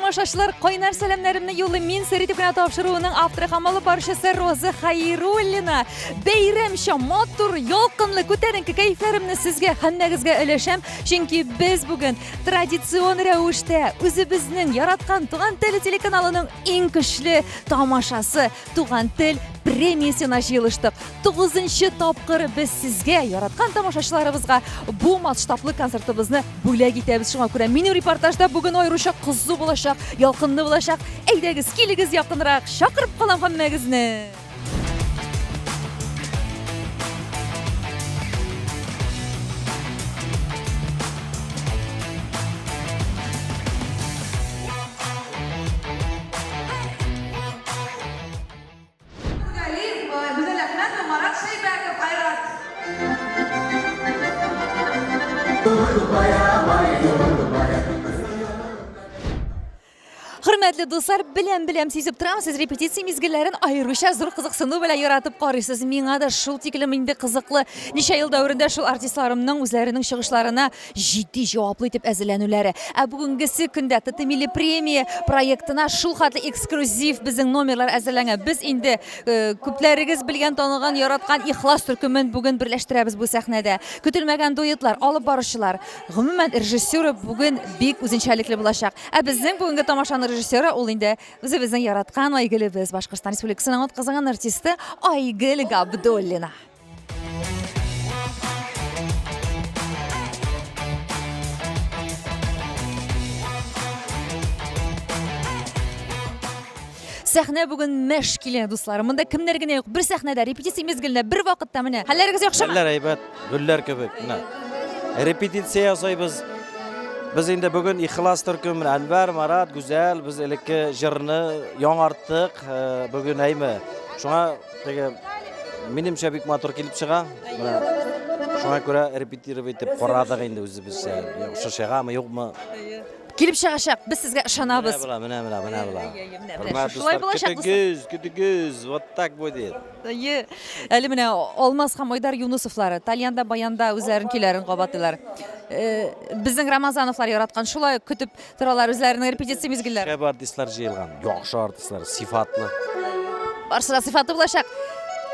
тамашачылар, кайнар сәламнәремне юллыйм. Мин сер итеп кенә тапшыруының авторы һәм алып баручысы Роза Хайруллина. Бәйрәмчә, матур, ялкынлы, күтәренке кәефләремне сезгә һәммәгезгә өләшәм, чөнки без бүген традицион рәвештә үзебезнең яраткан Туган тел телеканалының иң көчле тамашасы Туган тел премиясенә җыелыштык. Тугызынчы тапкыр без сезгә, яраткан тамашачыларыбызга бу масштаблы концертыбызны бүләк итәбез. Шуңа күрә минем репортажда бүген аеруча кызу булачак, ялкынлы булачак. Әйдәгез, килегез якынрак, чакырып калам һәммәгезне. Галиев, Гүзәл Әхмәтова, Марат Шәйбәков, Айрат. Хөрмәтле дуслар, беләм, беләм, сизеп торам, сез репетиция мизгелләрен аеруча зур кызыксыну белән яратып карыйсыз. Миңа да шул тиклем инде кызыклы. Ничә ел дәверендә шул артистларымның үзләренең чыгышларына җитди, җаваплы итеп әзерләнүләре. Ә бүгенгесе көндә ТТ Милли премия проектына шул хәтле эксклюзив безнең номерлар әзерләнгән. Без инде э, күпләрегез белгән, таныган, яраткан Ихлас төркемен бүген берләштерәбез бу сәхнәдә. Көтелмәгән дуэтлар, алып баручылар, гомумән режиссера бүген бик үзенчәлекле булачак. Ә безнең бүгенге тамашаның режиссеры ул инде үзебезнең яраткан Айгөлебез, Башкортстан Республикасының атказанган артисты Айгөл Габдуллина. Сәхнә бүген мәш килә, дуслар. Монда кемнәр генә юк. Бер сәхнәдә, репетиция мизгелендә, бер вакытта менә. Хәлләрегез яхшымы? Хәлләр әйбәт, гөлләр кебек. Менә. Репетиция ясыйбыз. Без инде бүген Ихлас төркем, менә Әнвәр, Марат, Гүзәл, без элекке җырны яңарттык. Э, бүген әйме. Шуңа Теге минемчә бик матур килеп чыга. Менә шуңа күрә репетировать итеп карадык инде үзебезчә. Яхшы чыгамы, юкмы? Килеп чыгачак, без сезгә ышанабыз. Менә була, менә менә, менә була. Менә шулай булачак. Көтегез, көтегез, вот так будет. Әйе. Әле менә Алмаз һәм Айдар Юнусовлары тальянда, баянда үзләрен көйләрен кабатлыйлар. Э, безнең Рамазановлар яраткан шулай көтеп Торалар үзләренең репетиция мизгелләре. Шәп артистлар җыелган. Яхшы артистлар, сифатлы. Барысы да сыйфатлы булачак.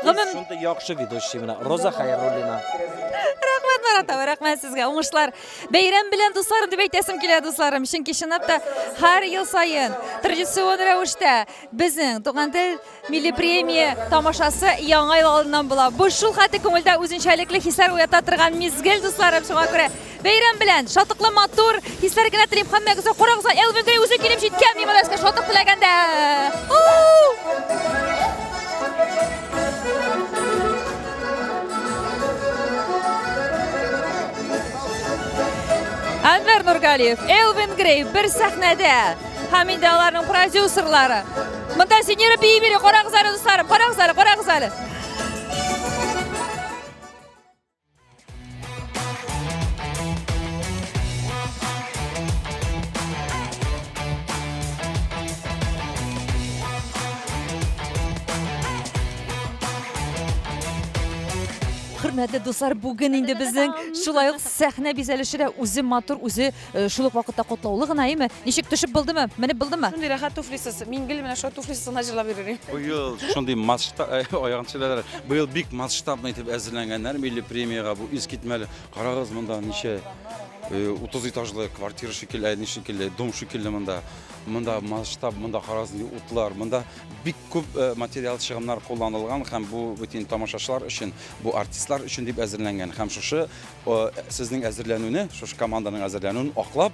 Гомум шундый яхшы ведущий менә Роза Хайруллина. Рәхмәт, Марат абый, рәхмәт сезгә. Уңышлар. Бәйрәм белән, дусларым дип әйтәсем килә, дусларым. Чөнки чынлап та һәр ел саен традицион рәвештә безнең Туган тел Милли премия тамашасы Яңа ел алдыннан була. Бу шул хәтле күңелдә үзенчәлекле хисләр уята торган мизгел, дусларым. Шуңа күрә бәйрәм белән, шатлыклы, матур хисләр генә телим һәммәгезгә. Карагыз, Элвин Грей үзе килеп җиткән мин моны шатлык теләгәндә. Әнвәр Нургалиев, Элвин Грей бер сәхнәдә. Һәм инде аларның продюсерлары. Монда Зинира бии бирә, карагыз әле, дусларым, карагыз әле, карагыз әле. Хөрмәтле дуслар, бүген инде безнең шулай ук сәхнә бизәлеше дә үзе матур, үзе Э, шул ук вакытта котлаулы гына, әйеме? Ничек төшеп булдымы? Менеп булдымы? Шундый рәхәт туфлисыз. Мин гел менә шул туфлисыз гына җырлап йөрим. Быел шундый масштаб, э, аягын төшерәләр. Быел бик масштабный итеп әзерләнгәннәр милли премиягә. Бу искитмәле. Карагыз, монда ничә 30 э, этажлы квартира шикелле, ни шикелле, дом шикелле монда. Монда масштаб, монда карагыз, нинди утлар, монда бик күп материал чыгымнар кулланылган һәм бу бөтен тамашачылар өчен, бу артистлар өчен дип әзерләнгән. Һәм шушы Сезнең әзерләнүне, шушы команданың әзерләнүен аклап,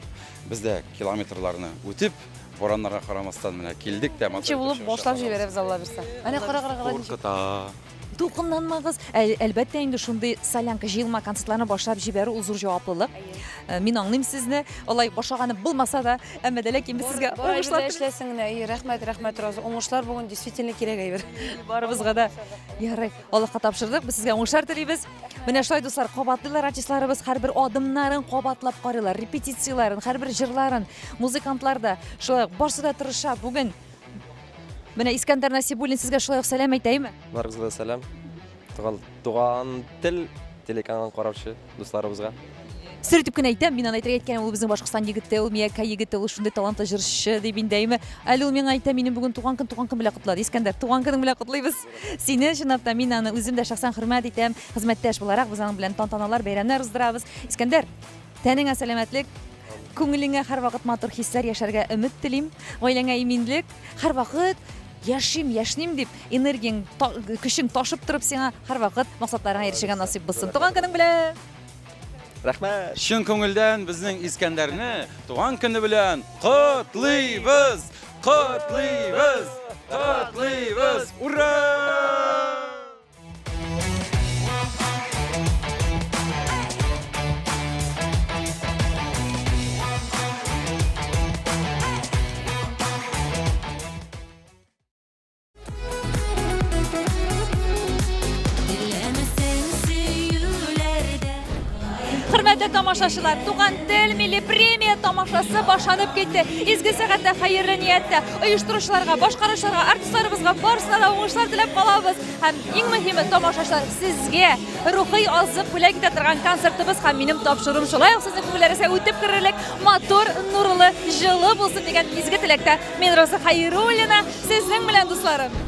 без дә километрларны үтеп, бураннарга карамастан менә килдек тә. Ничек булып башлап җибәрәбез, Алла бирсә. Әнә кара, кара, кара. Куркыта. Дулкынланмагыз. Әлбәттә инде шундый солянка җыелма концертларны башлап җибәрү ул зур җаваплылык. Мин аңлыйм сезне. Алай башлаганы булмаса да, әмма дә ләкин без сезгә уңышлар эшләсең генә. Рәхмәт, рәхмәт, Роза. Уңышлар бүген действительно кирәк әйбер. Барыбызга да. Ярый. Аллаһка тапшырдык. Без сезгә уңышлар телибез. Менә шулай, дуслар, кабатлыйлар артистларыбыз һәрбер адымнарын кабатлап карыйлар, репетицияләрен, һәрбер җырларын. Музыкантлар да шулай ук барсы да тырыша. Бүген менә Искәндәр Насибуллин сезгә шулай ук сәлам әйтә, әйме? Барыгызга да сәлам. Туган, туган тел телеканалын караучы дусларыбызга. Сер итеп кенә әйтәм, мин аны әйтергә әйткәнем, ул безнең Башкортстан егете, ул Миякә егете, ул шундый талантлы җырчы дип инде, әйме. Әле ул миңа әйтә, минем бүген туган көн, туган көн белән котлады. Искәндәр, туган көнең белән котлыйбыз сине, чынлап та мин аны үзем дә шәхсән хөрмәт итәм, хезмәттәш буларак без аның белән тантаналар, бәйрәмнәр уздырабыз. Искәндәр, тәнеңә сәламәтлек, күңелеңә һәрвакыт матур хисләр, яшәргә өмет телим, гаиләңә иминлек, һәрвакыт яшим, яшьним дип, энергияң, көчең ташып торып сиңа һәрвакыт максатларыңа ирешергә насыйп булсын. Туган көнең белән! Рәхмәт. Чын күңелдән безнең Искәндәрне туган көне белән котлыйбыз! Котлыйбыз! Котлыйбыз! Ура! Хөрмәтле тамашачылар, Туган тел милли премия тамашасы башланып китте. Изге сәгатьтә хәерле нияттә оештыручыларга, башкаручыларга, артистларыбызга барысына да уңышлар теләп калабыз. Һәм иң мөһиме, тамашачылар, сезгә рухи азык бүләк итә торган концертыбыз һәм минем тапшыруым шулай ук сезнең күңелләрегезгә үтеп керерлек матур, нурлы, җылы булсын дигән изге теләктә. Мин Роза Хәйруллина, сезнең белән, дусларым.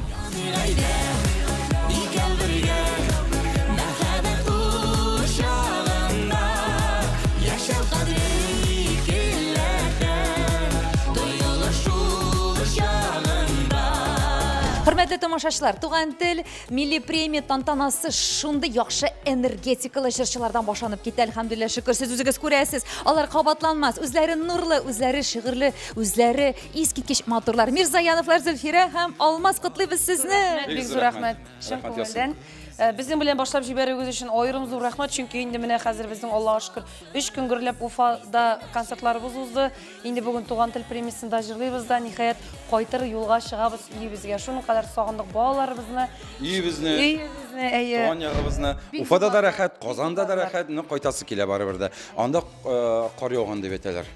Хөрмәтле тамашачылар, Туган тел милли премия тантанасы шундый яхшы энергетикалы җырчылардан башланып китте, әлхәмдүлилләһ, шөкер, сез үзегез күрәсез. Алар кабатланмас, үзләре нурлы, үзләре шигырьле, үзләре Искиткеч матурлар. Мирзаяновлар Зөлфирә һәм Алмаз котлыйбыз сезне. Бик зур рәхмәт. Чын күңелдән. Э, безнең белән башлап җибәрүегез өчен аерым зур рәхмәт, чөнки инде менә хәзер безнең Аллага шөкер, өч көн гөрләп Уфада концертларыбыз узды. Инде бүген Туган тел премиясендә җырлыйбыз да, ниһаять, кайтыр юлга чыгабыз өебезгә. Шуның кадәр сагындык балаларыбызны. Өебезне. Өебезне, әйе. Туган ягыбызны. Уфада да рәхәт, Казанда да рәхәт, но кайтасы килә барыбер дә. Анда э, кар яуган дип әйтәләр.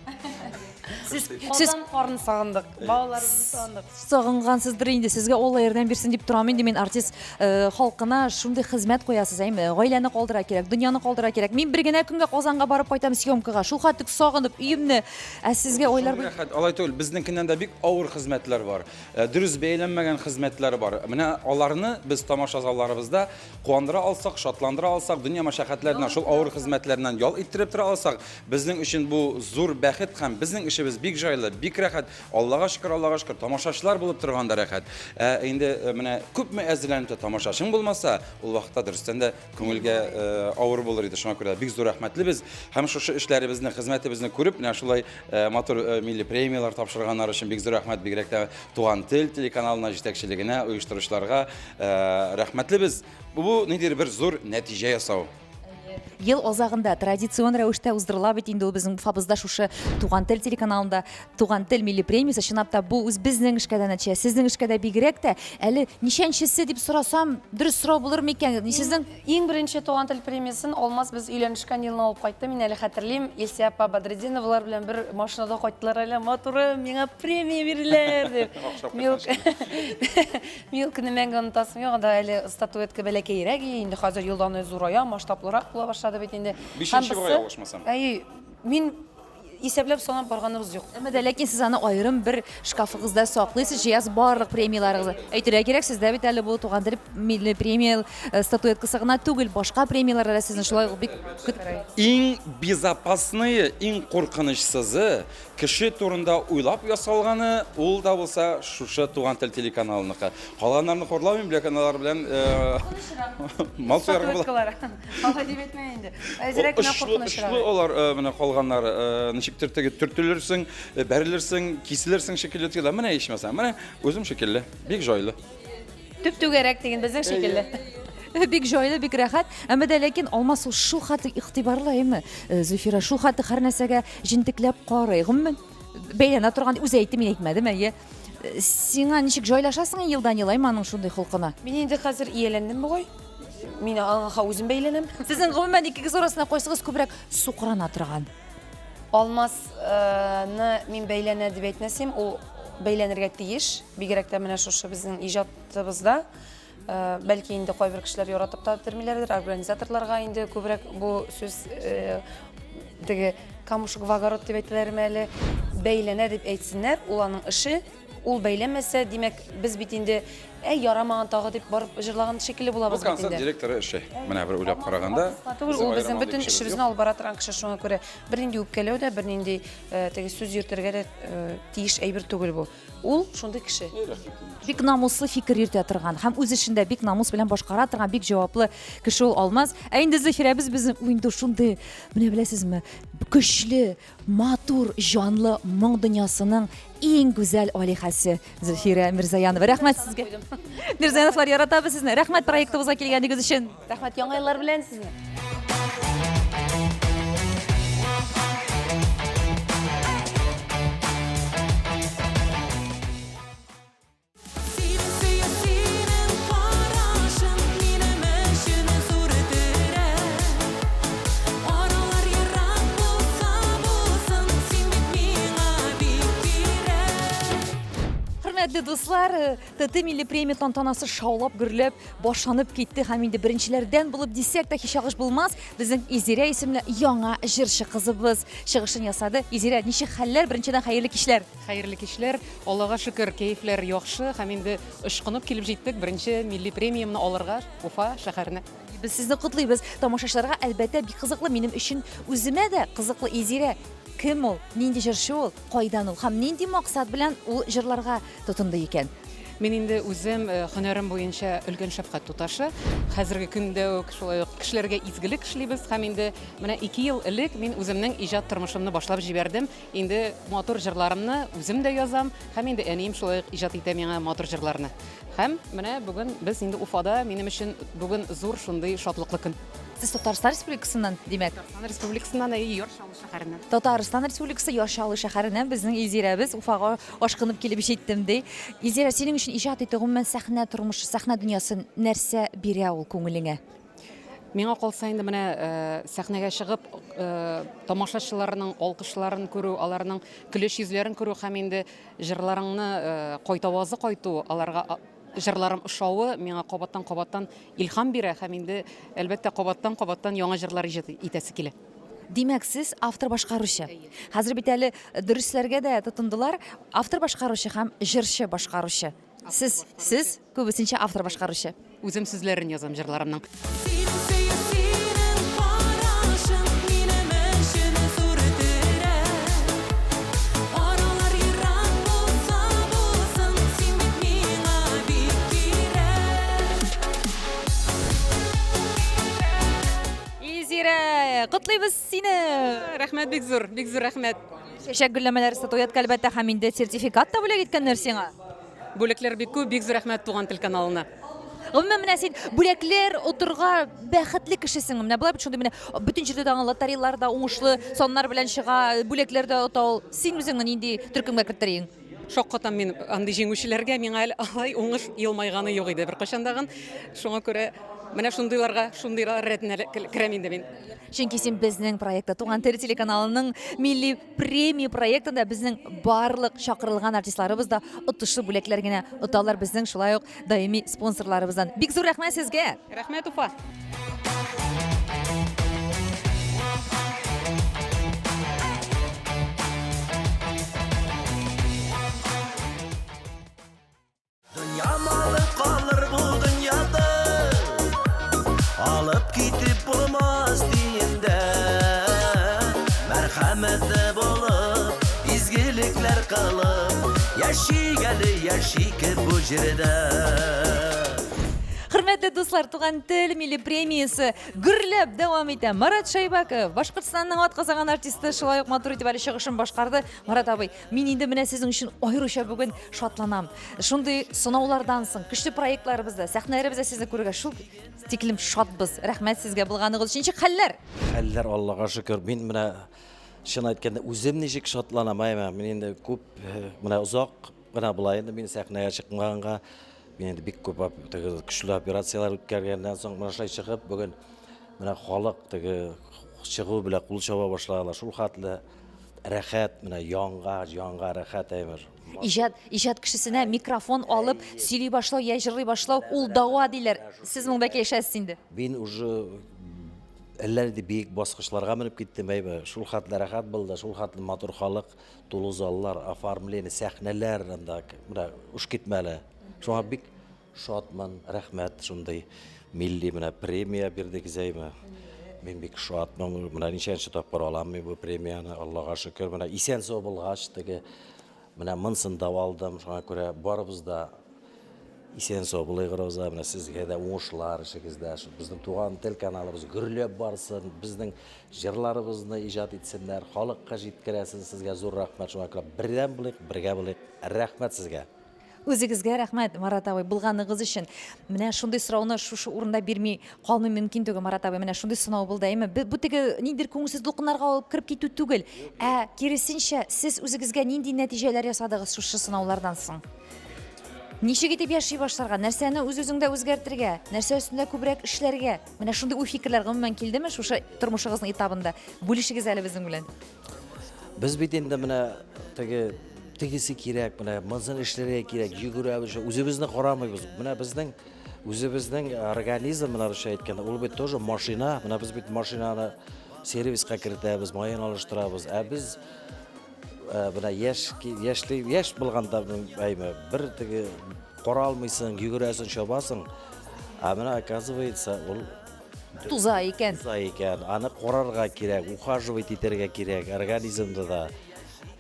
Сез, сез Казан карын сагындык, балаларыбызны сагындык. Сагынгансыздыр инде, сезгә Алла ярдәм бирсен дип торам инде мин артист э, халкына шундый хезмәт куясыз, әйме? Гаиләне калдыра кирәк, дөньяны калдыра кирәк. Мин бер генә көнгә Казанга барып кайтам съемкага, шул хәтлек сагынып өемне. Ә сезгә айлар буе Рәхәт, алай түгел, безнекеннән дә бик авыр хезмәтләр бар. Э, дөрес бәяләнмәгән хезмәтләр бар. Менә аларны без тамаша залларыбызда куандыра алсак, шатландыра алсак, дөнья мәшәкатьләреннән, шул авыр хезмәтләреннән ял иттереп тора алсак, безнең өчен бу зур бәхет һәм безнең эшебез бик җайлы, бик рәхәт. Аллага шөкер, Аллага шөкер, тамашачылар булып торганда рәхәт. Ә инде э, менә күпме әзерләнеп тә тамашачың булмаса, ул вакытта дөрестән дә күңелгә э, авыр булыр иде. Шуңа күрә бик зур рәхмәтлебез һәм шушы эшләребезне, хезмәтебезне күреп, менә шулай э, матур милли премияләр тапшырганнар өчен бик зур рәхмәт, бигрәк тә Туган тел телеканалына, җитәкчелегенә, оештыручыларга рәхмәтлебез. Бу ниндидер бер зур нәтиҗә ясау. Ел азагында традицион рәвештә уздырыла бит инде ул безнең Уфабызда шушы Туган тел телеканалында Туган тел милли премиясе. Чынлап та бу үз безнең эшкә дә нәтиҗә, сезнең эшкә дә бигрәк тә. Әле ничәнчесе дип сорасам, дөрес сорау булыр микән? Сезнең Иң беренче Туган тел премиясен Алмаз без өйләнешкән елны алып кайтты. Мин әле хәтерлим, Илсия апа Бәдретдиновалар белән бер машинада кайттылар әле, матурым, миңа премия бирделәр дип. Мин ул көнне мәңге онытасым юк, анда әле статуэтка бәләкәйрәк иде, инде хәзер елдан ел зурая, масштаблырак була башлады бит инде. Бишенче бугай ялгышмасам. Әйе, мин исәпләп санап барганыбыз юк. Әмма дә ләкин сез аны аерым бер шкафыгызда саклыйсыз, җыясыз барлык премияләрегезне. Әйтергә кирәк, сездә бит әле бу Туган тел милли премия э, статуэткасы гына түгел, башка премияләр дә сезне шулай ук бик көтеп тора. Иң безопасные, иң куркынычсызы, кеше турында уйлап ясалганы, ул да булса шушы Туган тел телеканалыныкы. Калганнарны хурламыйм, ләкин алар белән э, мал суярга була. Статуэткалар. Алай дип әйтмә инде. Әзрәк кенә куркынычрак. Очлы алар э, менә калганнары э, ничектер теге төртелерсең, э, бәрелерсең, киселерсең шикелле тоела. Менә ичмасам, менә үзем шикелле, бик җайлы. Төп түгәрәк диген безнең шикелле. Бик җайлы, бик рәхәт. Әмма дә ләкин Алмаз ул шул хәтле игътибарлы, әйеме? Зөлфирә шул хәтле һәр нәрсәгә җентекләп карый. Гомумән, бәйләнә торган, үзе әйтте, мин әйтмәдем, әйе. Сиңа ничек җайлашасың елдан-ел, әйме, аның шундый холкына? Мин инде хәзер ияләндем бугай. Мин аңа үзем бәйләнәм. Сезнең гомумән икегез арасында кайсыгыз күбрәк сукрана торган? Алмазны мин бәйләнә дип әйтмәсем, ул бәйләнергә тиеш. Бигрәк тә менә шушы безнең иҗатыбызда. Э, бәлки инде кайбер кешеләр яратып та бетермиләрдер, организаторларга инде күбрәк бу сүз э, Теге камушек в огород дип әйтәләрме әле, бәйләнә дип әйтсеннәр, ул аның эше. Ул бәйләнмәсә, димәк, без бит инде, әй, ярамаган тагы дип барып җырлаган шикелле булабыз бит инде. Бу концерт директоры эше. Менә бер уйлап караганда. Түгел, ул безнең бөтен эшебезне алып бара торган кеше, шуңа күрә бернинди үпкәләү дә, бернинди э, теге сүз йөртергә дә э, тиеш әйбер түгел бу. Ул шундый кеше. Бик намуслы фикер йөртә торган һәм үз эшен дә бик намус белән башкара торган бик җаваплы кеше ул Алмаз. Ә инде Зөфирәбез безнең ул инде шундый, менә беләсезме, көчле, матур, җанлы моң дөньясының иң гүзәл алиһәсе Зөлфирә Мирзаянова. Рәхмәт сезгә. Мирзаяновлар, яратабыз сезне. Рәхмәт проектыбызга килгәнегез өчен. Рәхмәт, яңа еллар белән сезне. Хөрмәтле дуслар, ТТ милли премия тантанасы шаулап гөрләп башланып китте һәм инде беренчеләрдән булып дисәк тә һич ялгыш булмас, безнең Изирә исемле яңа җырчы кызыбыз чыгышын ясады. Изирә, ничек хәлләр? Беренчедән хәерле кичләр. Хәерле кичләр. Аллага шөкер, кәефләр яхшы һәм инде очкынып килеп җиттек беренче милли премиямне алырга Уфа шәһәренә. Без сезне котлыйбыз. Тамашачыларга, әлбәттә, бик кызыклы, минем өчен үземә дә кызыклы Изирә кем ул, нинди җырчы ул, кайдан ул һәм нинди максат белән ул җырларга тотынды икән? Мин инде үзем э, һөнәрем буенча өлкән шәфкать туташы. Хәзерге көндә үк шулай ук кешеләргә изгелек эшлибез һәм инде менә 2 ел элек мин үземнең иҗат тормышымны башлап җибәрдем. Инде матур җырларымны үзем дә язам һәм инде әнием шулай ук иҗат итә миңа матур җырларны. Һәм менә бүген без инде Уфада, минем өчен бүген зур шундый шатлыклы көн. Сез Татарстан Республикасыннан, димәк? Татарстан Республикасыннан, әйе, Яр Чаллы шәһәреннән. Татарстан Республикасы Яр Чаллы шәһәреннән безнең Илзирәбез Уфага ашкынып килеп җиттем, ди. Илзирә, синең өчен иҗат итү, гомумән, сәхнә тормышы, сәхнә дөньясы нәрсә бирә ул күңелеңә? Миңа калса инде менә э, сәхнәгә чыгып, э, тамашачыларның алкышларын күрү, аларның көләч йөзләрен күрү һәм инде җырларыңны э, кайтавазы кайту, аларга җырларым ошавы миңа кабаттан-кабаттан илһам бирә һәм инде, әлбәттә, кабаттан-кабаттан яңа җырлар иҗат итәсе килә. Димәк, сез автор-башкаручы. Хәзер бит әле дөресләргә дә тотындылар. Автор-башкаручы һәм җырчы-башкаручы. Сез, сез күбесенчә автор-башкаручы. Үзем сүзләрен язам җырларымның. Синең сөю, синең карашың минем өчен зур терәк. Аралар ерак булса булсын, син бит миңа бик кирәк. Илзирә, котлыйбыз сине! Рәхмәт бик зур, бик зур рәхмәт. Чәчәк гөлләмәләре статуэтка, әлбәттә, һәм инде сертификат та бүләк иткәннәр сиңа. Бүләкләр бик күп, бик зур рәхмәт Туган тел каналына. Гомумән, менә син бүләкләр отырга бәхетле кешесең. Менә болай бит шундый менә бөтен җирдә дә аңа лотереялар да уңышлы саннар белән чыга, бүләкләр дә ота ул. Син үзеңне нинди төркемгә кертер идең? Шаккатам мин андый җиңүчеләргә, миңа әле алай уңыш елмайганы юк иде беркайчан Шуңа күрә менә шундыйларга, шундыйлар рәтенә керәм инде мин. Чөнки син безнең проектта, Туган тел телеканалының милли премия проектында безнең барлык чакырылган артистларыбыз да отышлы бүләкләр генә оталар безнең шулай ук даими спонсорларыбыздан. Бик зур рәхмәт сезгә! Рәхмәт, Уфа! Дөнья малы калыр бу дөньяда, Алып китеп булмас тиендә. Мәрхәмәтле булып, изгелекләр кылып, Яшик әле, яшик бу җирдә. Хөрмәтле дуслар, Туган тел милли премиясе гөрләп дәвам итә. Марат Шәйбаков, Башкортстанның атказанган артисты, шулай ук матур итеп әле чыгышын башкарды. Марат абый, Мин инде менә сезнең өчен аеруча бүген шатланам. Шундый сынаулардан соң, көчле проектларыбызда, сәхнәләребездә сезне күрергә шул тиклем шатбыз. Рәхмәт сезгә булганыгыз өчен. Ничек хәлләр? Хәлләр Аллага шөкер. Мин менә чын әйткәндә үзем ничек шатланам, әйме. Мин инде күп э, менә озак кына була инде мин сәхнәгә чыкмаганга. Мин инде бик күп теге көчле операцияләр үткәргәннән соң менә шулай чыгып бүген менә халык теге чыгу белән кул чаба башладылар. Шул хәтле Рәхәт, менә янга, җанга рәхәт әйбер. Иҗат, иҗат кешесенә микрофон алып сөйли башлау я җырлый башлау ул дава диләр. Сез моңда килешәсез инде. Мин уже Әллә нинди биек баскычларга менеп киттем, әйме, шул хәтле рәхәт булды, шул хәтле матур халык, тулы заллар, оформление, сәхнәләр анда, менә уш китмәле. Шуңа бик шатмын, рәхмәт, шундый милли менә премия бирдегез, әйме. Мин бик шатмын, менә ничәнче тапкыр алам мин бу премияне, Аллага шөкер, менә исән-сау булгач, теге Менә монысын да алдым, шуңа күрә барыбыз да исән-сау булыйк, Роза. Менә сезгә дә уңышлар эшегездә. Шул безнең Туган тел каналыбыз гөрләп барсын, безнең җырларыбызны иҗат итсеннәр, халыкка җиткерәсен. Сезгә зур рәхмәт. Шуңа күрә бердәм булыйк, бергә булыйк. Рәхмәт сезгә. Үзегезгә рәхмәт, Марат абый, булганыгыз өчен. Менә шундый сорауны шушы урында бирми калмый мөмкин түгел, Марат абый. Менә шундый сынау булды, әйме? Бу теге ниндидер күңелсез дулкыннарга алып кереп китү түгел, ә киресенчә, сез үзегезгә нинди нәтиҗәләр ясадыгыз шушы сынаулардан соң? Ничек итеп яши башларга, нәрсәне үз-үзеңдә үзгәртергә, нәрсә өстендә күбрәк эшләргә? Менә шундый уй-фикерләр гомумән килдеме шушы тормышыгызның этабында? Бүлешегез әле безнең белән. Без бит инде менә теге тегесе кирәк, менә монысын эшләргә кирәк, йөгерәбез, үзебезне карамыйбыз. Менә безнең үзебезнең организм, менә русча әйткәндә, ул бит тоже машина. Менә без бит машинаны сервиска кертәбез, маен алыштырабыз. Ә без э, менә яшь яшьли яшь булганда әйме бер теге кара алмыйсың, йөгерәсең, чабасың. Ә менә оказывается, ул Туза икән. Туза икән. Аны карарга кирәк, ухаживать итәргә кирәк организмда да.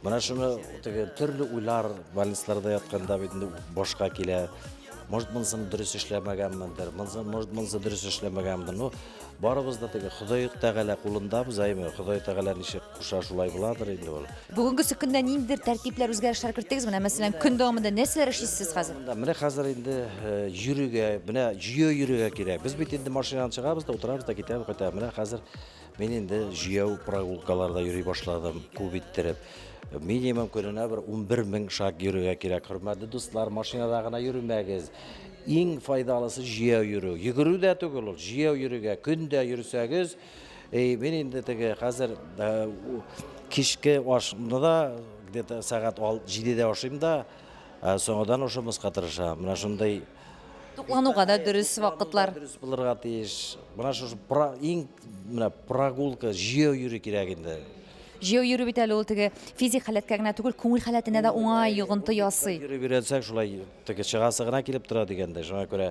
Менә шуны теге төрле уйлар больницаларда ятканда бит инде башка килә. Может, монысын дөрес эшләмәгәнмендер, монысын, может, монысы дөрес эшләмәгәнмендер. Ну, барыбыз да теге Ходай Тәгалә кулындабыз, әйме? Ходай Тәгалә ничек куша, шулай буладыр инде ул. Бүгенгесе көндә ниндидер тәртипләр, үзгәрешләр керттегез? Менә, мәсәлән, көн дәвамында нәрсәләр эшлисез сез хәзер? Менә хәзер инде йөрергә, менә җөя йөрергә кирәк. Без бит инде машинадан чыгабыз да, утырабыз да, китәбез, кайтабыз. Менә хәзер мин инде җөяү прогулкаларда йөри башладым, күп иттереп. Минимум көненә бер 11 мең шаг йөрергә кирәк. Хөрмәтле дуслар, машинада гына йөрмәгез. Иң файдалысы җөяү йөрү. Йөгерү дә түгел ул, җөяү йөрергә. Көн дә йөрсәгез, Эй, мин инде теге хәзер кичке ашны да где-то сәгать 7-дә ашыйм да, соңадан ашамаска тырышам. Менә шундый Туклануга да дөрес вакытлар. Дөрес булырга тиеш. Менә шушы иң менә прогулка, җәяү йөрү кирәк инде. Җәяү йөрү бит әле ул теге физик халәткә генә түгел, күңел халәтенә дә уңай йогынты ясый. Йөреп өйрәнсәк, шулай теге чыгасы гына килеп тора дигәндәй. Шуңа күрә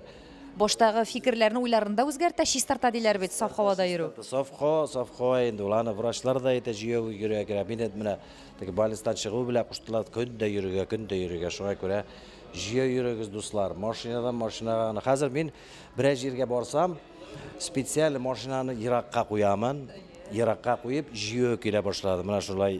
Баштагы фикерләрне, уйларны да үзгәртә, чистарта диләр бит, саф һавада йөрү. Саф һава, саф һава инде ул. Аны врачлар да әйтә, җәяү йөрергә кирәк. Мине менә теге больницадан чыгу белән куштылар, көн дә йөрергә, көн дә йөрергә. Шуңа күрә җәяү йөрегез, дуслар. Машинадан машинага гына. Хәзер мин берәр җиргә барсам, специаль машинаны еракка куямын. Еракка куеп, җәяү килә башладым. Менә шулай.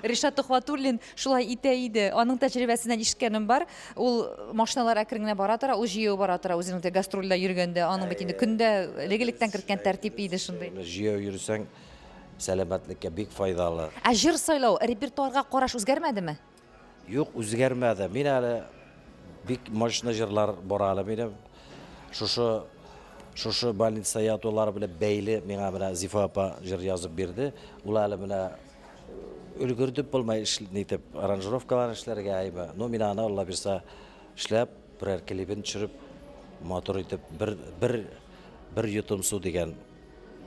Ришат Төхвәтуллин шулай итә иде. Аның тәҗрибәсеннән ишеткәнем бар. Ул машиналар әкрен генә бара тора, ул җәяү бара тора. Үзенең дә гастрольдә йөргәндә, аның бит инде көндә элек-электән керткән тәртип иде шундый. Җәяү йөрсәң, сәламәтлеккә бик файдалы. Ә җыр сайлау, репертуарга караш үзгәрмәдеме? Юк, үзгәрмәде. Мин әле бик мощный җырлар бар әле минем. Шушы шушы больница ятулар белән бәйле миңа менә Зифа апа җыр язып бирде. Ул әле менә өлгертеп булмай эш нитеп аранжировкалар эшләргә әйбә. Ну, мин аны Алла бирса эшләп, берәр клибын төшереп, матур итеп бер бер бер йотым су дигән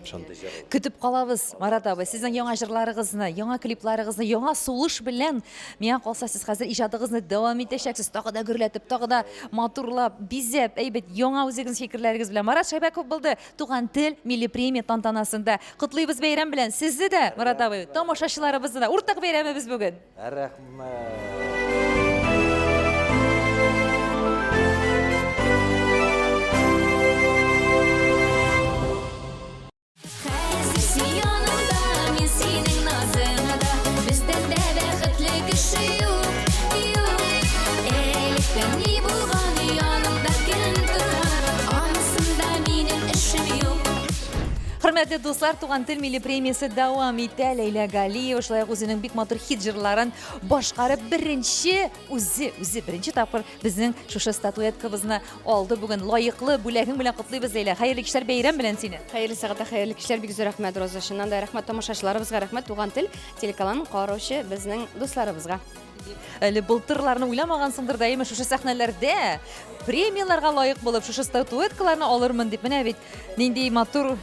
шундый җыр. Көтеп калабыз, Марат абый, сезнең яңа җырларыгызны, яңа клипларыгызны, яңа сулыш белән. Миңа калса, сез хәзер иҗадыгызны дәвам итәчәксез, тагы да гөрләтеп, тагы да матурлап, бизәп, әйбәт, яңа үзегезнең фикерләрегез белән. Марат Шәйбәков булды Туган тел милли премия тантанасында. Котлыйбыз бәйрәм белән сезне дә, Марат абый, тамашачыларыбызны да. Уртак бәйрәмебез бүген. Рәхмәт. Хәзер син янымда, мин синең назыңда. Бездән дә бәхетле кеше юк, юк. Электән ни булган, янымда кем торган, анысында минем эшем юк. Хөрмәтле дуслар, Туган тел милли премиясе дәвам итә. Ләйлә Галиева шулай ук үзенең бик матур хит җырларын башкарып беренче үзе үзе беренче тапкыр безнең шушы статуэткабызны алды бүген. Лаеклы бүләгең белән котлыйбыз, Ләйлә. Хәерле кичләр, бәйрәм белән сине. Хәерле сәгатьтә, хәерле кичләр. Бик зур рәхмәт, Роза. Чыннан да рәхмәт тамашачыларыбызга, рәхмәт Туган тел телеканалын караучы безнең дусларыбызга. Әле былтырларны уйламагансыңдыр да, әйме, шушы сәхнәләрдә премияләргә лаек булып, шушы статуэткаларны алырмын дип. Менә бит нинди матур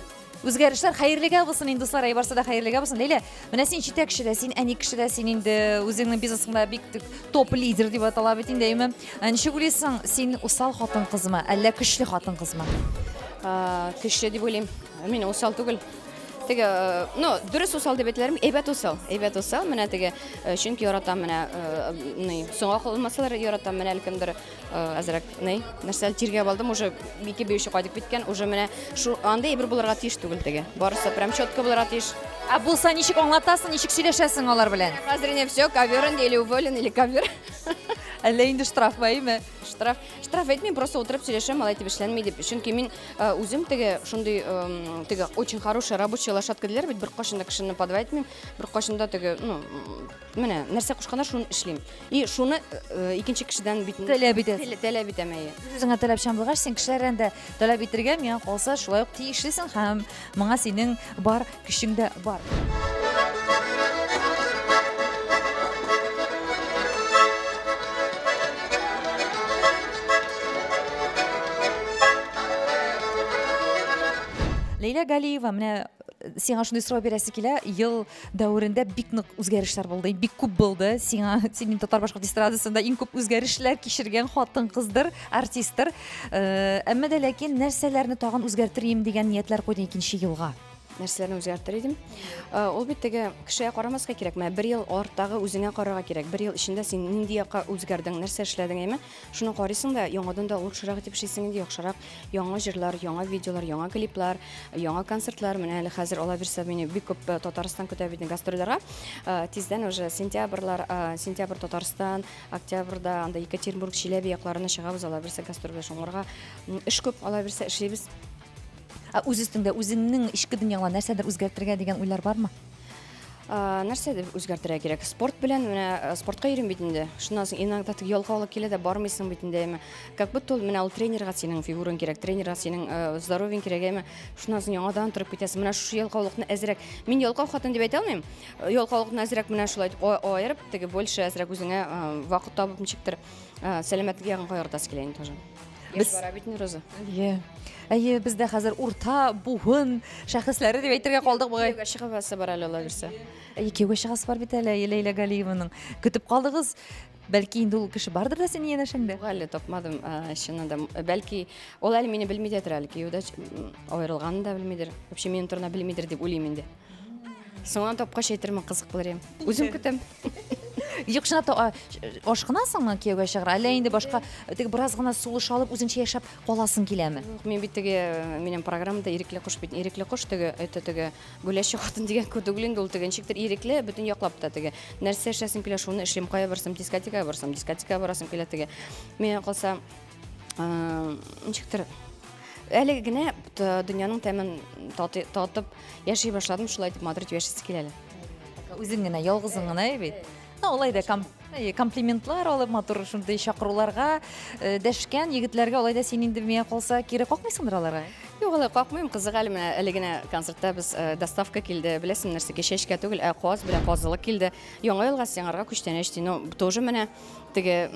Үзгәрешләр хәерлегә булсын инде, дуслар, әй барсы да хәерлегә булсын. Ләйлә, менә син җитәкче дә, син әни кеше дә, син инде үзеңнең бизнесыңда бик топ лидер дип атала бит инде, әйме? Ә ничек уйлыйсың, син усал хатын-кызмы, әллә көчле хатын-кызмы? Көчле дип уйлыйм. Мин усал түгел. Теге, э, ну, дөрес усал дип әйтәләрме? Әйбәт усал. Әйбәт усал, менә теге, э, чөнки яратам менә, э, ни, соңга калмасалар яратам, менә әле кемдер әзрәк, ни, нәрсә тиргәп алдым, уже ике биюче кайтып киткән, уже менә шу андый әйбер булырга тиеш түгел теге. Барысы прям четко булырга тиеш. Ә булса ничек аңлатасың, ничек сөйләшәсең алар белән? Хәзер инде все, ковер инде, или уволен, или ковер. Әллә инде штрафмы, әйме? Штраф, штраф әйтмим, просто утырып сөйләшәм, алай дип эшләнми дип. Чөнки мин үзем теге шундый теге очень хорошая рабочая лошадка диләр бит, беркайчан да кешене подавать итмим, беркайчан да теге, ну, менә нәрсә кушканнар, шуны эшлим. И шуны икенче кешедән бит таләп итәсең. Таләп итәм, әйе. Үзеңә таләпчән булгач, син кешеләрдән дә таләп итергә, миңа калса, шулай ук тиешлесең һәм моңа синең бар көчең дә бар. Ләйлә Галиева, менә сиңа шундый сорау бирәсе килә. Ел дәверендә бик нык үзгәрешләр булды, бик күп булды. Сиңа, синең татар-башкорт эстрадасында иң күп үзгәрешләр кичергән хатын-кыздыр, артисттыр. Э, әмма дә ләкин нәрсәләрне тагын үзгәртер идем дигән ниятләр куйдың икенче елга? Нәрсәләрне үзгәртер идем? Э, ул бит теге кешегә карамаска кирәк. Менә бер ел арттагы үзеңә карарга кирәк. Бер ел эчендә син нинди якка үзгәрдең, нәрсә эшләдең, әйме? Шуны карыйсың да, яңадан да лучшерак итеп эшлисең инде, яхшырак. Яңа җырлар, яңа видеолар, яңа клиплар, яңа концертлар. Менә әле хәзер ала бирсә, мине бик күп э, Татарстан көтә бит гастрольләргә. Э, тиздән уже сентябрьлар, э, сентябрь Татарстан, октябрьдә анда Екатеринбург, Чиләбе якларына чыгабыз, ала бирсә гастрольгә шуңарга. Эш күп, ала бирсә эшлибез. Ә үз өстеңдә, үзеңнең эчке дөньяңда нәрсәдер үзгәртергә дигән уйлар бармы? Нәрсә дип үзгәртергә кирәк? Спорт белән менә э, спортка йөрим бит инде. Шуннан соң иногда теге ялкаулык килә дә бармыйсың бит инде, әйме. Как будто ул менә ул тренерга синең фигураң кирәк, тренерга синең э, здоровьең кирәк, әйме. Шуннан соң яңадан торып китәсең. Менә шушы ялкаулыкны әзрәк. Мин ялкау хатын дип әйтә алмыйм. Э, ялкаулыкны әзрәк менә шулай итеп аерып, теге больше әзрәк үзеңә вакыт табып ничектер сәламәтлек ягын кайгыртасы килә инде тоже. Без бара бит Роза. Әйе. Әйе, без дә хәзер урта буын шәхесләре дип әйтергә калдык бугай. Кияүгә чыгасы бар әле алла бирсә. Әйе, кияүгә чыгасы бар бит әле Ләйлә Галиеваның. Көтеп калдыгыз. Бәлки инде ул кеше бардыр да синең янәшәңдә? Юк әле тапмадым, чыннан да. Бәлки ул әле мине белми дә тора әле, кияүдә аерылганын да белмидер. Вообще минем турында белмидер дип уйлыйм инде. Соңыннан тапкач әйтермен, кызык булыр иде. Үзем көтәм. Юк, чынлап та ашкынасыңмы кияүгә чыгарга? Әллә инде башка теге бераз гына сулыш алып үзеңчә яшәп каласың киләме? Юк, мин бит теге минем программада ирекле кош бит. Ирекле кош теге, это теге гүләшче хатын дигән кү түгел инде ул теге ничектер ирекле бөтен яклап та теге. Нәрсә эшләсем килә, шуны эшлим. Кая барсам, дискотекага барсам, дискотекага барасым килә теге. Миңа калса, ничектер әле генә дөньяның тәмен татып яши башладым, шулай итеп матур итеп яшисе килә әле. Үзең генә, ялгызың гына бит. Ну, алай да комплиментлар алып, матур шундый чакыруларга э, дәшкән егетләргә алай да син инде миңа калса кире какмыйсыңдыр аларга. Юк, алай какмыйм, кызык әле менә әле генә концертта без э, доставка килде. Беләсең нәрсәгә чәчкә түгел, ә каз белән казылык килде. Яңа елга сиңарга күчтәнәч ди. Ну, тоже менә теге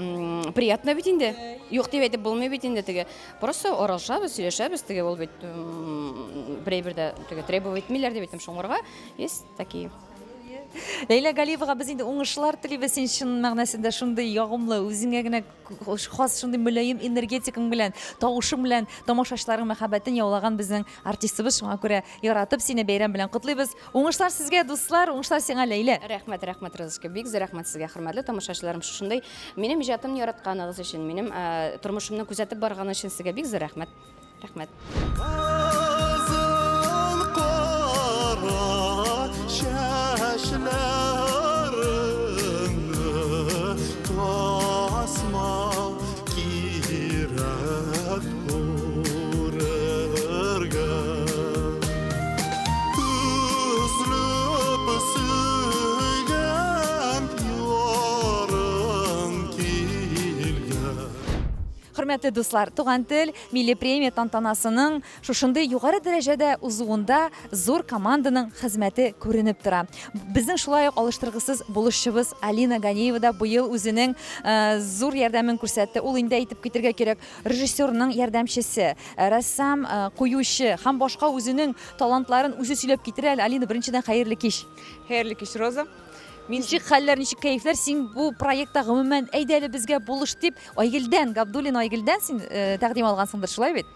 приятно бит инде. Юк дип әйтеп булмый бит инде теге. Просто аралашабыз, сөйләшәбез, теге ул бит берәй бер дә теге требовать итмиләр дип әйтәм шуңарга. Есть такие. Ләйлә Галиевага без инде уңышлар телибез. Син чын мәгънәсендә шундый ягымлы, үзеңә генә хас шундый мөлаем энергетикаң белән, тавышың белән тамашачыларның мәхәббәтен яулаган безнең артистыбыз. Шуңа күрә яратып сине бәйрәм белән котлыйбыз. Уңышлар сезгә, дуслар, уңышлар сиңа, Ләйлә. Рәхмәт, рәхмәт, Розочка. Бик зур рәхмәт сезгә, хөрмәтле тамашачыларым. Шушындый минем иҗатымны яратканыгыз өчен, минем э, тормышымны күзәтеп барган өчен сезгә бик зур рәхмәт. Рәхмәт. Кызыл кара чәчләреңне тасма кирәк үрергә. Өзлеп сөйгән ярың килгән. Хөрмәтле дуслар, Туган тел милли премия тантанасының шушындый югары дәрәҗәдә узуында зур команданың хезмәте күренеп тора. Безнең шулай ук алыштыргысыз булышчыбыз Алина Ганиева да быел үзенең э, зур ярдәмен күрсәтте. Ул инде әйтеп китергә кирәк, режиссерның ярдәмчесе, э, рәссам, э, куючы һәм башка үзенең талантларын үзе сөйләп китерә әле. Алина, беренчедән хәерле кич. Хәерле кич, Роза. Мин ничек хәлләр, ничек кәефләр, син бу проектта гомумән әйдә әле безгә булыш дип Айгөлдән, Габдуллин Айгөлдән син э, тәкъдим алгансыңдыр, шулай бит?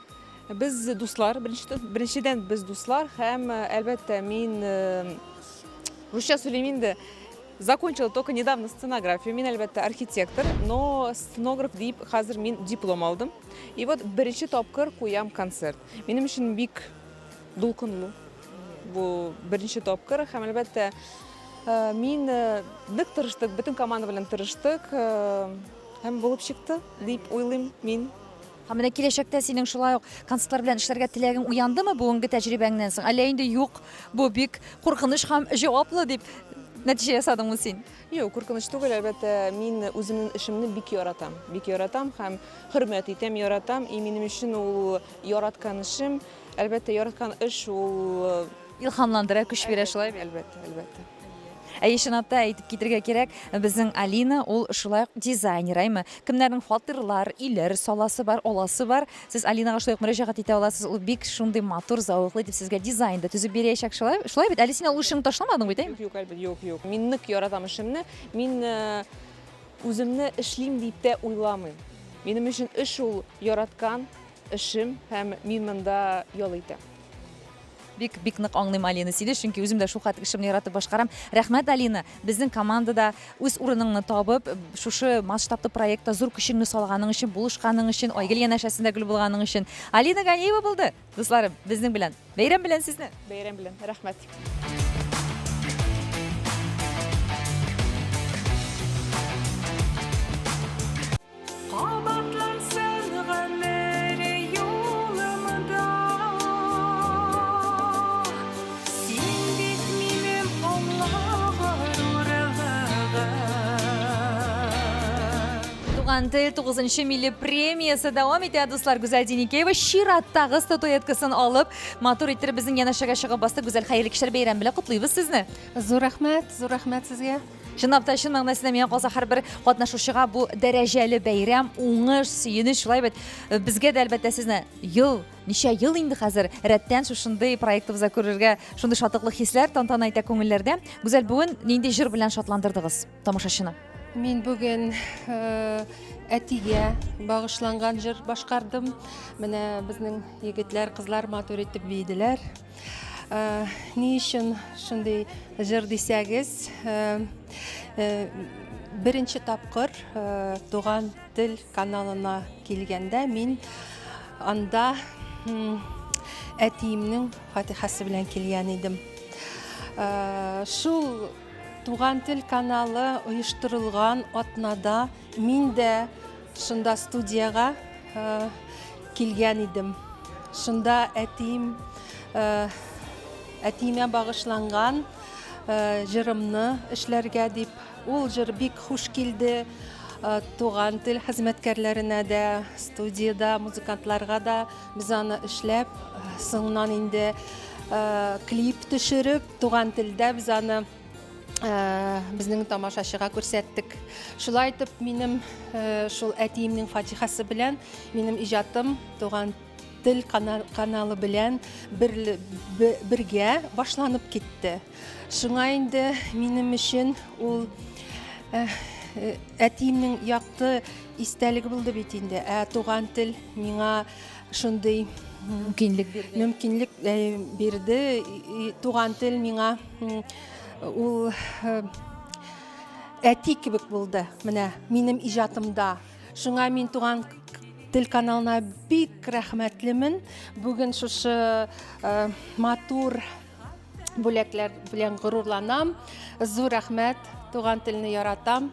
Без дуслар, беренчедән без дуслар һәм э, әлбәттә мин э, русча сөйлим инде. Закончила только недавно сценографию. Мин әлбәттә архитектор, но сценограф дип хәзер мин диплом алдым. И вот беренче тапкыр куям концерт. Минем өчен бик дулкынлы. Бу беренче тапкыр һәм әлбәттә э, мин э, бик тырыштык, бөтен команда белән тырыштык э, һәм булып чыкты дип уйлыйм мин. Һәм менә киләчәктә синең шулай ук концертлар белән эшләргә теләгең уяндымы бүгенге тәҗрибәңнән соң? Әллә инде юк, бу бик куркыныч һәм җаваплы дип нәтиҗә ясадыңмы син? Юк, куркыныч түгел, әлбәттә, мин үземнең эшемне бик яратам. Бик яратам һәм хөрмәт итәм, яратам. И минем өчен ул яраткан эшем. Әлбәттә, яраткан эш ул э, илһамландыра, көч бирә шулай бит? Әлбәттә, әлбәттә. Әйе, чынлап та әйтеп китергә кирәк, безнең Алина ул шулай ук дизайнер, әйме? Кемнәрнең фатирлар, өйләр саласы бар, аласы бар, сез Алинага шулай ук мөрәҗәгать итә аласыз. Ул бик шундый матур, зәвыклы итеп сезгә дизайн да төзеп бирәчәк, шулай, шулай бит? Әле син ул эшеңне ташламадың бит, әйме? Юк, юк, әлбәттә, юк, юк. Мин нык яратам эшемне. Мин э, үземне эшлим дип тә уйламыйм. Минем өчен эш ул яраткан эшем һәм мин монда ял итәм. Бик, бик нык аңлыйм, Алина, сине, чөнки үзем дә шулхәтле эшемне яратып башкарам. Рәхмәт, Алина, безнең командада үз урыныңны табып, шушы масштаблы проектта зур көчеңне салганың өчен, булышканың өчен, Айгөл янәшәсендә гел булганың өчен. Алина Ганиева булды, дусларым, безнең белән. Бәйрәм белән сезне! Бәйрәм белән, рәхмәт. Кабатлансын гомер юлымда. Син бит минем Алла горурлыгым. Туган тел 9 милли премиясе дәвам итә, дуслар. Гүзәл Деникеева чираттагы статуэткасын алып, матур иттереп безнең янәшәгә чыгып басты. Гүзәл, хәерле кичләр, бәйрәм белән котлыйбыз сезне. Зур рәхмәт, зур рәхмәт сезгә. Чынлап та, чын мәгънәсендә миңа калса һәрбер катнашучыга бу дәрәҗәле бәйрәм, уңыш, сөенеч, шулай бит. Э, безгә дә әлбәттә сезне ел, ничә ел инде хәзер рәттән шушындый проектыбызда күрергә шундый шатлыклы хисләр тантана итә күңелләрдә. Гүзәл, бүген нинди җыр белән шатландырдыгыз тамашачыны? Мин бүген э, әтигә багышланган җыр башкардым. Менә безнең егетләр, кызлар матур итеп биеделәр. Э, ни өчен шундый җыр дисәгез, э, э, беренче тапкыр Туган тел каналына килгәндә мин анда әтиемнең фатихасы белән килгән идем. Шул Туган тел каналы оештырылган атнада мин дә Шунда студиягә килгән идем. Шунда әтием әтиемә багышланган җырымны эшләргә дип. Ул җыр бик хуш килде. Туган тел хезмәткәрләренә дә, студиядә музыкантларга да без аны эшләп, соңыннан инде клип төшереп, туган телдә без аны Э, безнең тамашачыга күрсәттек. Шулай итеп, минем э, шул әтиемнең фатихасы белән минем иҗатым туган тел каналы белән бергә башланып китте. Шуңа инде минем өчен ул э, әтиемнең якты истәлеге булды бит инде. Ә туган тел миңа шундый мөмкинлек бирде. Мөмкинлек бирде. Туган тел миңа ул э, әти кебек булды менә минем иҗатымда. Шуңа мин туган тел каналына бик рәхмәтлемен. Бүген шушы э, матур бүләкләр белән горурланам. Зур рәхмәт, туган телне яратам.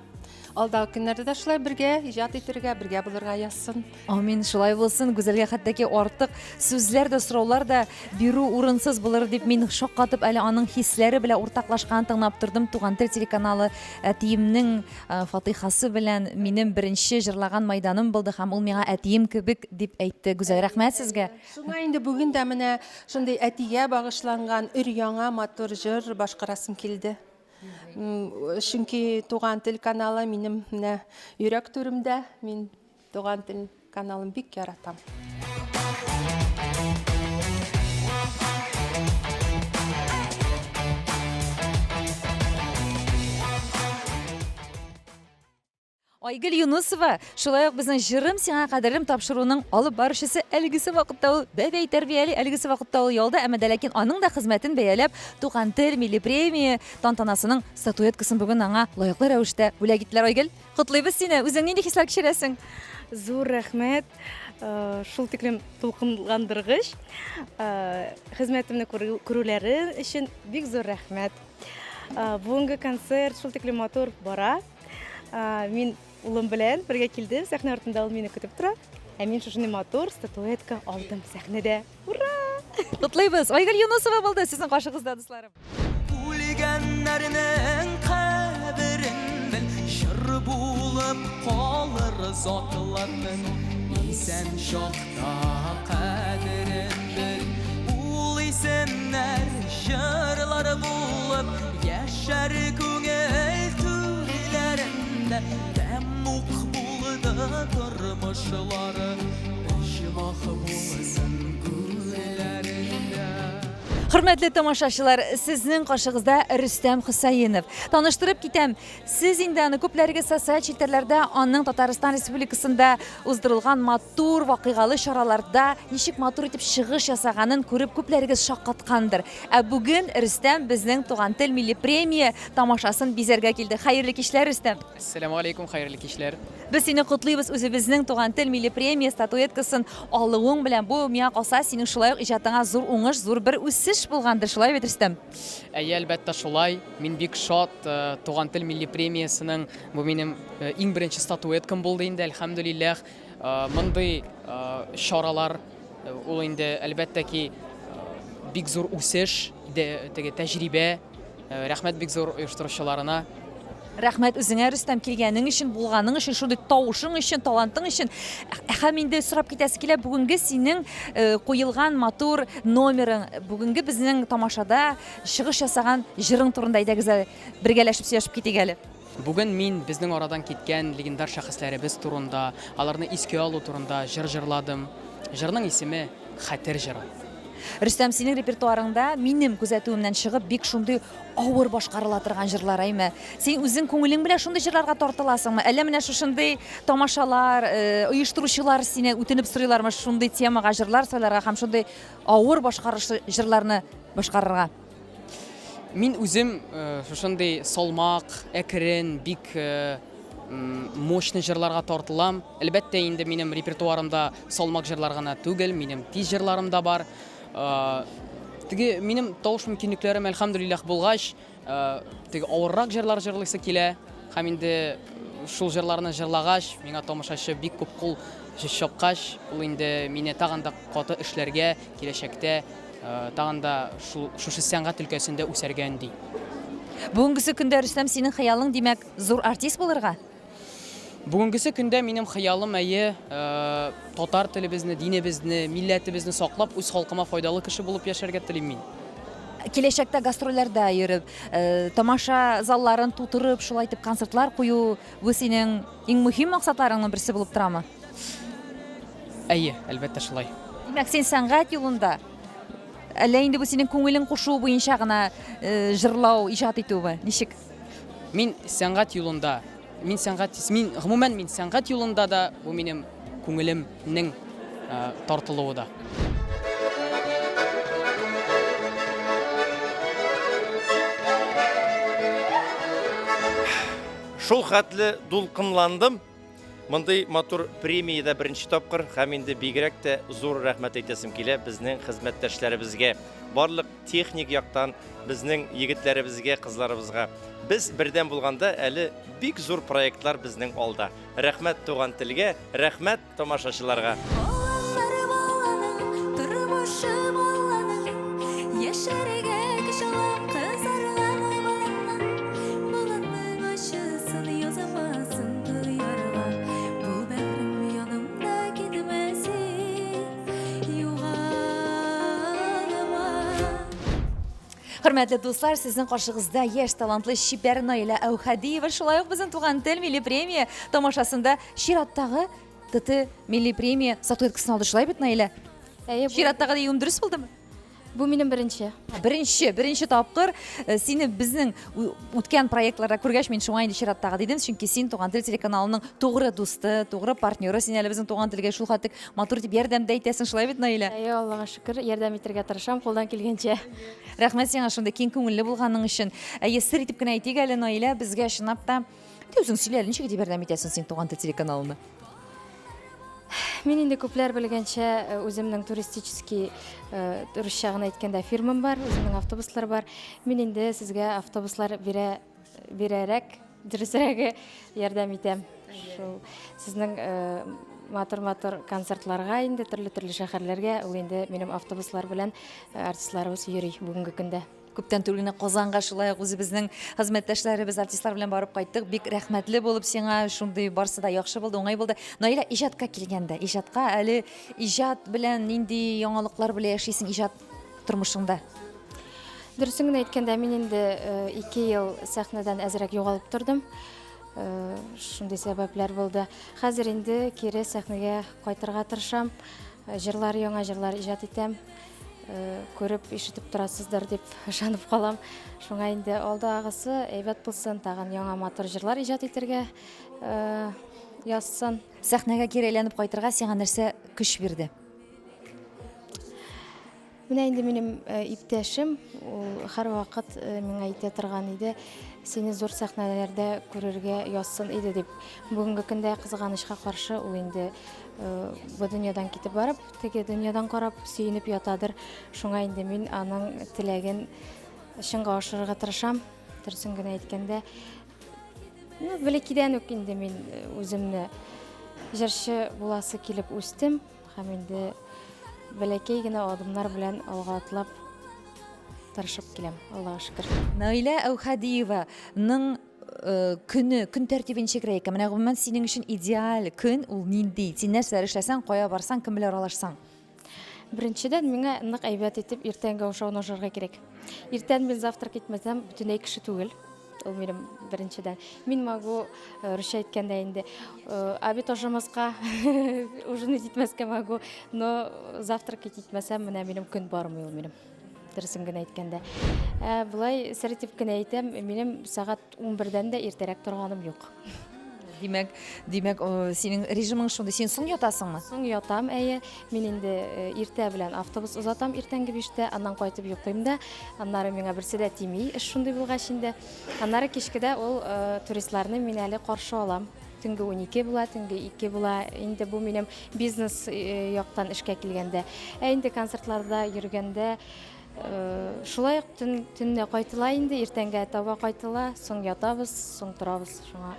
Алдагы көннәрдә дә шулай бергә иҗат итәргә, бергә булырга язсын. Амин, шулай булсын. Гүзәлгә хәтта ки артык сүзләр дә, сораулар да бирү урынсыз булыр дип мин шаккатып әле аның хисләре белән уртаклашканын тыңлап тордым. Туган тел телеканалы әтиемнең э, фатыйхасы белән минем беренче җырлаган майданым булды һәм ул миңа әтием кебек дип әйтте. Гүзәл, рәхмәт сезгә. Шуңа инде бүген дә менә шундый әтигә багышланган өр-яңа матур җыр башкарасым килде. Чөнки Туган тел каналы минем менә йөрәк түремдә. Мин Туган тел каналын бик яратам. Айгөл Юнусова, шулай ук безнең Җырым сиңа кадерлем тапшыруының алып баручысы, әлегесе вакытта ул бәбәй тәрбияли, әлегесе вакытта ул ялда, әмма дә ләкин аның да хезмәтен бәяләп, Туган тел милли премия тантанасының статуэткасын бүген аңа лаеклы рәвештә бүләк иттеләр. Айгөл, котлыйбыз сине. Үзең нинди хисләр кичерәсең? Зур рәхмәт. Э, шул тиклем тулкынландыргыч. Э, хезмәтемне күрүләре өчен бик зур рәхмәт. Э, бүгенге концерт шул тиклем матур бара. Мин улым белән бергә килдем, сәхнә артында ул мине көтеп тора. Ә мин шушындый матур статуэтка алдым сәхнәдә. Ура! Котлыйбыз! Айгөл Юнусова булды сезнең каршыгызда, дусларым. Үлгәннәрнең каберен бел, җыр булып калыр затларның. Исән чакта кадерен бел, ул исемнәр җырлар булып яшәр күңел түрләрендә. Тәмуг булды тормышлары, оҗмах булсын күңелләрендә. Хөрмәтле тамашачылар, сезнең каршыгызда Рөстәм Хөсәенов. Таныштырып китәм, сез инде аны күпләрегез социаль челтәрләрдә аның Татарстан Республикасында уздырылган матур вакыйгалы чараларда ничек матур итеп чыгыш ясаганын күреп күпләрегез шаккаткандыр. Ә бүген Рөстәм безнең Туган тел милли премия тамашасын бизәргә килде. Хәерле кичләр, Рөстәм! Әссәламү алейкум, хәерле кичләр. Без сине котлыйбыз үзебезнең Туган тел милли премия статуэткасын алуың белән. Бу, миңа калса, синең шулай ук иҗатыңа зур уңыш, зур бер үсеш булгандыр, шулай бит, Рөстәм? Әйе, әлбәттә, шулай. Мин бик шат, э, Туган тел милли премиясенең бу минем э, иң беренче статуэткам булды инде, әлхәмдүлилләһ. Э, мондый чаралар ул инде, әлбәттә ки, бик зур үсеш, теге тәҗрибә. Рәхмәт бик зур оештыручыларына. Рәхмәт үзеңә, Рөстәм, килгәнең өчен, булганың өчен, шундый тавышың өчен, талантың өчен. Һәм инде сорап китәсе килә, бүгенге синең куелган матур номерың, бүгенге безнең тамашада чыгыш ясаган җырың турында әйдәгез әле, бергәләшеп сөйләшеп китик әле. Бүген мин безнең арадан киткән легендар шәхесләребез турында, аларны искә алу турында җыр җырладым. Җырның исеме, Хәтер җыры. Рөстәм, синең репертуарыңда, минем күзәтүемнән чыгып, бик шундый авыр башкарыла торган җырлар, әйме? Син үзең күңелең белән шундый җырларга тартыласыңмы? Әллә менә шушындый тамашалар, э, оештыручылар сине үтенеп сорыйлармы шундый темага җырлар сайларга һәм шундый авыр башкарышлы җырларны башкарырга? Мин үзем э, шушындый салмак, әкрен, бик э, мощный җырларга тартылам. Әлбәттә, инде минем репертуарымда салмак җырлар гына түгел, минем тиз җырларым да бар. Э, теге минем тавыш мөмкинлекләрем әлхәмдүлилләһ булгач, теге авыррак җырлар җырлыйсы килә. Һәм инде шул җырларны җырлагач, миңа тамашачы бик күп кул чапкач, ул инде мине тагын да каты эшләргә, киләчәктә Тагын да шул шушы сәнгать өлкәсендә үсәргә өнди. Бүгенгесе көндә, Рөстәм, синең хыялың, димәк, зур артист булырга? Бүгенгесе көндә минем хыялым, әйе, татар телебезне, динебезне, милләтебезне саклап, үз халкыма файдалы кеше булып яшәргә телим мин. Киләчәктә гастрольләрдә йөреп, тамаша залларын тутырып, шулай итеп концертлар кую, бу синең иң мөһим максатларыңның берсе булып торамы? Әйе, әлбәттә шулай. Димәк, син сәнгать юлында. Әллә инде бу синең күңелең кушуы буенча гына э, җырлау, иҗат итүме? Ничек? Мин сәнгать юлында. Мин сәнгать, мин гомумән мин сәнгать юлында да, бу минем күңелемнең э, тартылуы да. Шул хәтле дулкынландым. Мондый матур премиядә беренче тапкыр һәм инде бигрәк тә зур рәхмәт әйтәсем килә безнең хезмәттәшләребезгә, барлык техник яктан безнең егетләребезгә, кызларыбызга. Без бердәм булганда әле бик зур проектлар безнең алда. Рәхмәт туган телгә, рәхмәт тамашачыларга. Балалар баланың, тормышы баланың, Яшәргә көч алам кызарган баланнан. Баланың ачысын язмасын тоярга, Бу бәгърем янымда китмә син, югалма. Хөрмәтле дуслар, сезнең каршыгызда яшь талантлы чибәр Наилә Әүхәдиева, шулай ук безнең Туган тел милли премия тамашасында чираттагы ТТ милли премия статуэткасын алды. Шулай бит, Наилә? Әйе, бу- Чираттагы диюем дөрес булдымы? Бу минем беренче. Беренче, беренче тапкыр э, сине безнең үткән проектларда күргәч, мин шуңа инде чираттагы дидем, чөнки син Туган тел телеканалының тугры дусты, тугры партнеры, син әле безнең Туган телгә шул хәтлек матур дип ярдәм дә итәсең, шулай бит, Наилә? Әйе, Аллага шөкер, ярдәм итәргә тырышам, кулдан килгәнчә. Рәхмәт сиңа шундый киң күңелле булганың өчен. Әйе, сер итеп кенә әйтик әле, Наилә, безгә чынлап та Әйдә үзең сөйлә әле, ничек итеп ярдәм итәсең син Туган тел телеканалына? Мин инде күпләр белгәнчә, э, үземнең туристический, э, русча гына әйткәндә, фирмам бар, үземнең автобуслар бар. Мин инде сезгә автобуслар бирә бирәрәк, дөресрәге, ярдәм итәм. Шул сезнең э, матур-матур концертларга инде төрле-төрле шәһәрләргә ул инде минем автобуслар белән э, артистларыбыз йөри бүгенге көндә. Күптән түгел генә Казанга шулай ук үзебезнең хезмәттәшләребез, артистлар белән барып кайттык. Бик рәхмәтле булып сиңа, шундый барсы да яхшы булды, уңай булды. Наилә, иҗатка килгәндә, иҗатка әле иҗат белән нинди яңалыклар белән яшисең иҗат тормышыңда? Дөресен генә әйткәндә, мин инде 2 ел сәхнәдән әзрәк югалып тордым. Шундый сәбәпләр булды. Хәзер инде кире сәхнәгә кайтырга тырышам. Җырлар, яңа җырлар иҗат итәм. Күреп, ишетеп торасыздыр дип ышанып калам. Шуңа инде алдагысы әйбәт булсын, тагын яңа матур җырлар иҗат итәргә язсын. Сәхнәгә кире әйләнеп кайтырга сиңа нәрсә көч бирде? Менә инде минем э, иптәшем, ул һәрвакыт э, миңа әйтә торган иде, сине зур сәхнәләрдә күрергә язсын иде дип. Бүгенге көндә кызганычка каршы ул инде э, бу дөньядан китеп барып, теге дөньядан карап сөенеп ятадыр. Шуңа инде мин аның теләген чынга ашырырга тырышам. Дөресен генә әйткәндә, ну, бәләкәйдән үк инде мин үземне җырчы буласы килеп үстем. Һәм инде бәләкәй генә адымнар белән алга атлап тырышып киләм, Аллага шөкер. Наилә Әүхәдиеваның э, көне, көн тәртибе ничегрәк икән? Менә гомумән синең өчен идеаль көн ул нинди? Син нәрсәләр эшләсәң, кая барсаң, кем белән аралашсаң? Беренчедән, миңа нык әйбәт итеп иртәнге ашауны ашарга кирәк. Иртән мин завтрак итмәсәм, бөтенләй кеше түгел. Ул минем беренчедән. Мин могу, э, русча әйткәндә инде, э, обед ашамаска, ужин итмәскә могу, но завтрак итмәсәм, менә минем көн бармый ул минем. Дөресен генә әйткәндә. Ә, болай сер итеп кенә әйтәм, минем сәгать 11-дән дә иртәрәк торганым юк. Димәк, димәк, синең режимың шундый. Син соң ятасыңмы? Соң ятам, әйе. Мин инде э, иртә белән автобус озатам иртәнге биштә, аннан кайтып йоклыйм да. Аннары миңа берсе дә тими, эш шундый булгач инде. Аннары кичкедә ул э, туристларны мин әле каршы алам. Төнге 12 була, төнге 2 була. Инде бу минем бизнес э, яктан эшкә килгәндә. Ә инде концертларда йөргәндә шулай ук төн, төнлә кайтыла инде, иртәнгә таба кайтыла, соң ятабыз, соң торабыз шуңа.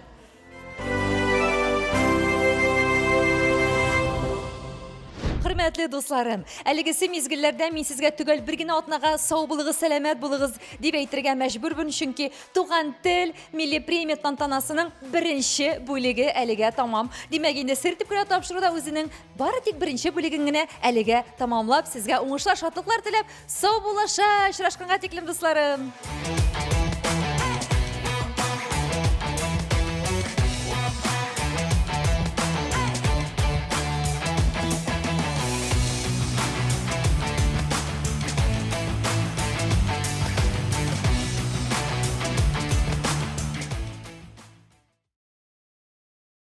Хөрмәтле дусларым, әлегесе мизгелләрдә мин сезгә төгәл бер генә атнага сау булыгыз, сәламәт булыгыз дип әйтергә мәҗбүрмен, чөнки Туган тел милли премия тантанасының беренче бүлеге әлегә тамам. Димәк, инде сер итеп кенә тапшыру да үзенең бары тик беренче бүлеген генә әлегә тамамлап, сезгә уңышлар, шатлыклар теләп, сау булаша, очрашканга тиклем, дусларым!